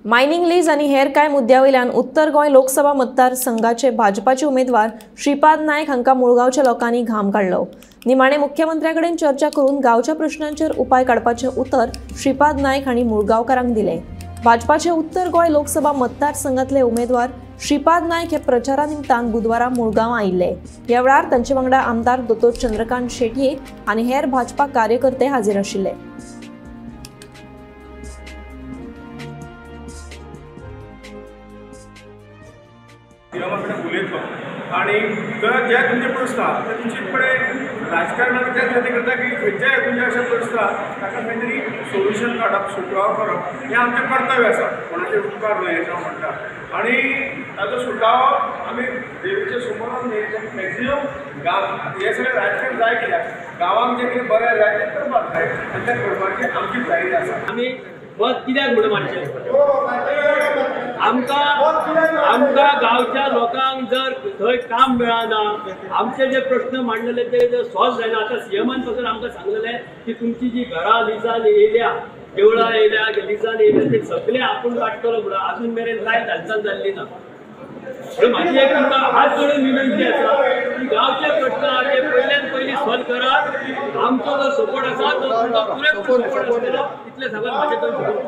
Mining lease आनी हेर कांय मुद्द्या वयल्यान उत्तर गोंय लोकसभा मतदारसंघाचे भाजपाचे उमेदवार श्रीपाद नायक हांकां मुळगांवच्या लोकांनी घाम काडलो। निमाणे मुख्यमंत्र्या कडेन चर्चा करून गांवच्या प्रश्नांचेर उपाय काडपाचें उतर श्रीपाद नायक हांणी मुळगांवकारांक दिलें। भाजपाचे उत्तर गोंय लोकसभा मतदारसंघातले उमेदवार श्रीपाद नायक हे प्रचारा निमतान बुधवारा मुळगांव आयिल्ले। ह्या वेळार तांचे वांगडा आमदार दोतोर चंद्रकांत शेटये आनी हेर भाजपा कार्यकर्ते हाजीर आशिल्ले। आणि जर जे तुमचे प्रश्न आहा ते निश्चितपणे राजकारणान त्याच खातीर करता की खंयच्याय खंयच्या अशे प्रश्न आहा ताका खंय तरी सोल्युशन काडप, सुटावो करप हें आमचें कर्तव्य आसा, कोणाचेर उपकार न्हय अशें हांव म्हणटा। आनी ताजो सुटावो आमी देवीच्या सुमरान मॅक्झिमम गांव हें सगळें राजकारण जाय कित्याक गांवांक जें कितें बरें जाय तें करपाक जाय आनी तें करपाची आमची तयारी आसा। आमी मत कित्याक म्हणून मारचें? आमकां आमकां गांवच्या लोकांक जर थंय काम मेळना, आमचे जे प्रश्न मांडलेले ते जर सॉल्व जायना। आतां सीएमान पासून आमकां सांगलेलें की तुमची जी घरां लिजान येयल्या, देवळां येयल्या, लिजान येयल्या, ते सगळे आपूण काडटलो म्हणून अजून मेरेन कांय हालचाल जाल्ली ना। म्हणून म्हाजी एक तुमकां हात जोडून विनंती आसा की गांवचे प्रश्न आहा ते पयल्यान पयलीं सॉल्व करात। आमचो जो सपोर्ट आसा तो तुमकां पुरेपूर सपोर्ट आसतलो, इतलें सांगून म्हाजें दोन